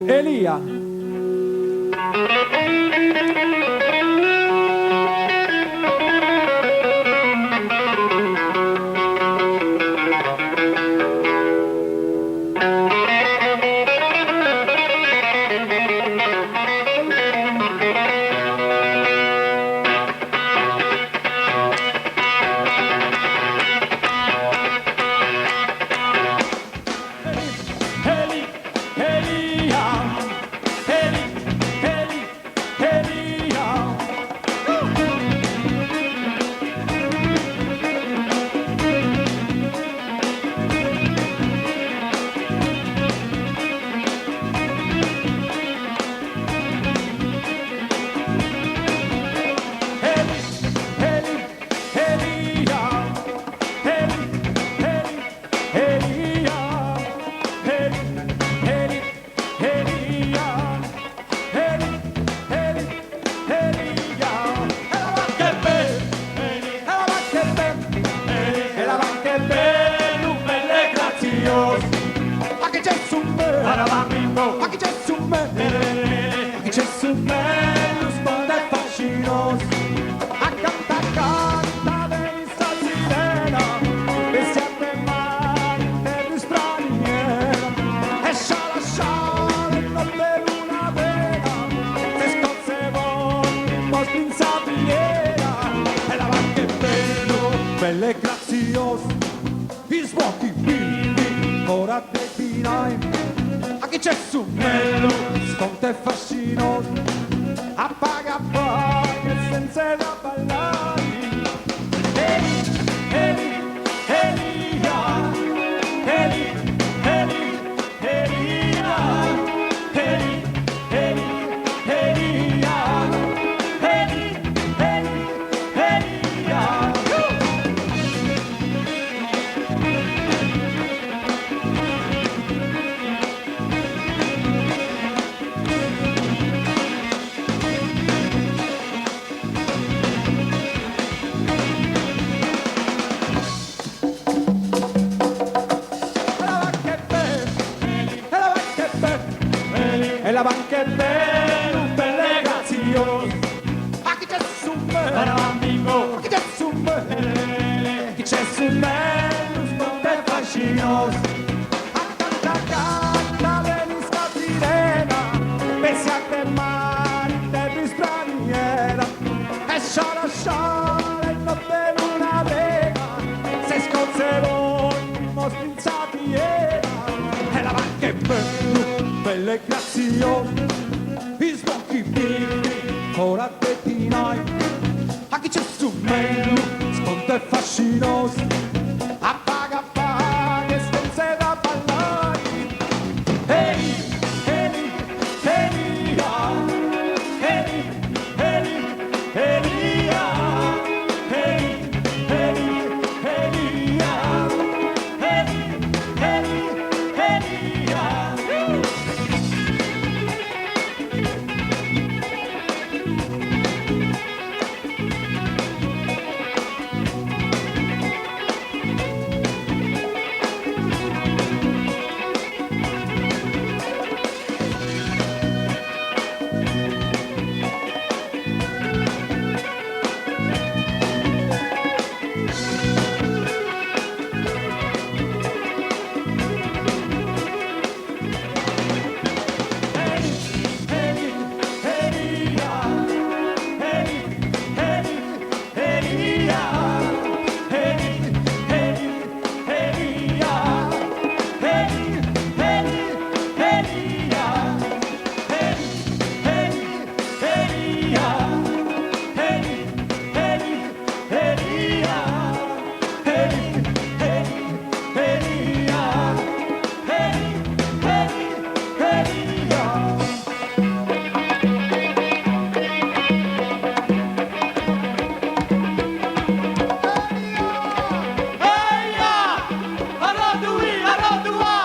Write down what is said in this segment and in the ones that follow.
Elia. Eli, Elia, Eli, Eli, Elia. Eli, Eli, Elia, Eli, Eli, Elia, Eli, Eli, Elia, Eli, Eli, Elia. E la che bello, e la che bello, e la che bello, belle grazioso. A chi c'è su me, a chi c'è su me, a chi c'è su me, lo sponda è fascinoso. A canta, canta, veni sta sirena, che siate mare, terra straniera, e sciala, sciala, notte luna vena, se scosse voi, posto in sabiera, e la vacca è bello, bella e graziosa, i svuoti bimbi, ora definai, a chi c'è su mello, sconto e fascinoso, a paga paga e senza da ballare. Eli, Eli, Elia, Eli, Eli, Elia, Eli, Eli, Elia, Eli, Eli, Elia. E la vacca è bella, e la vacca è bella, e la vacca è bella, bella graziosa. A chi c'è su me, a chi c'è su me, chi c'è su me, lo sponte è fascinoso. A canta, canta, veni sta sirena, pensi a che mare, terra straniera, e sciala, sciala, e notte luna vega, se sconze voi, mostri in sapiera, e la vacca è bella, bella e graziosa, i sbocchi bimbi, ora dettinai, a chi c'è su mello, sconto e fascinoso, a paga paga e senza da ballare. Eli, Eli, Elia, Eli, Eli, Elia, Eli, Eli, Elia, Eli, Eli, Elia. Eli, Eli, Elia, Eli, Eli, Elia, Eli, Eli, Elia, Eli, Eli, Elia, Eli, Eli, Elia, Eli, Eli, Elia, Eli, Eli, Elia, Eli, Eli, Elia. Eia! Arrodui, arrodua!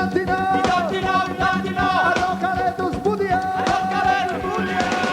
tanti no! Mi tanti no, mi tanti no! Arrocaleddu sbudia! Arrocaleddu sbudia!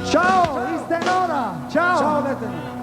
Ciao, Istenora! Ciao! Ciao, Betty.